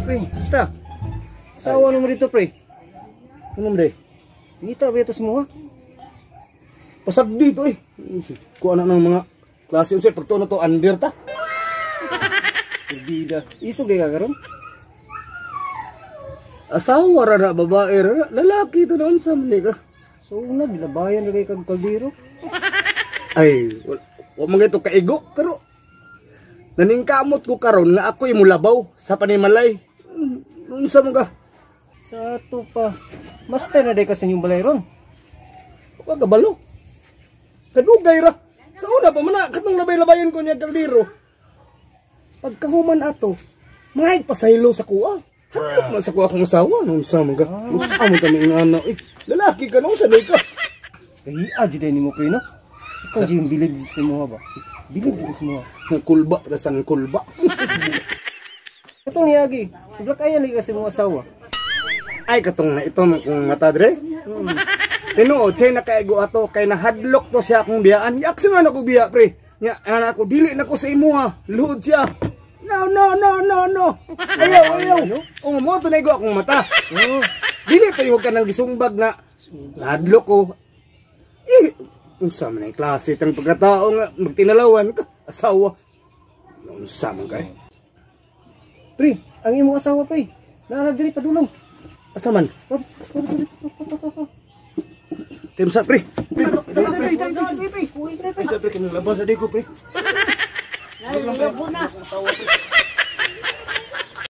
Pre, basta. Sawa naman dito, pre. Ano man day? Ngita ba ito sa mga? Pasag dito eh. Kuha na ng mga klase unsay pagtuon na to under ta. Bida. Isog di ka karon? Asawa ra na babae ra na. Lalaki to na unsa man ni ka. So una, gilabayan na kay kag kaldero. Ay, wa man gito kaigo pero naningkamot ko karon nga ako'y mulabaw sa panimalay. Unsa man ka? Sa ato pa. Master na day ka sa inyong balay ron. Wa kabalo. Kadugay ra. Sa una pa man na katong labay-labayan ko niya kaldero. Pagkahuman ato, mga pasaylo sa kuha. Hadlok man sa kuha akong asawa. Nung sa man ka? Unsa man kami nga na? Eh, lalaki ka nung sanay ka. Kahiya jud ni mo, pre, no? Ikaw jud yung bilib sa mga ba? Bilib jud sa mga. Kulba, tas ang kulba. Katong niagi, Black ayan lagi ka sa imong asawa. Ay, katong na ito kung mata dre. Tinuod, siya nakaigo ato, kay nahadlok to siya akong biyaan. Yak siya nga na ko biya, pre. Nya, ana ako, dili na ko sa imuha. Luod siya. No, no, no, no, no. Ayaw, ayaw. O, mo to na igo akong mata. Oh, Dili tayo ka nang gisumbag na nahadlok ko. Eh, unsa man ang klase tang pagkatao nga magtinalawan ka, asawa. Unsa man kay? Pre, ang imong asawa, pre. Naa diri padulong. Asa man? Oh, oh, oh, oh, oh, oh. Timsa, pre. Pre, Pre, pre, pre, pre, pre. Ay, sa pre, kinalabas sa di ko, pre.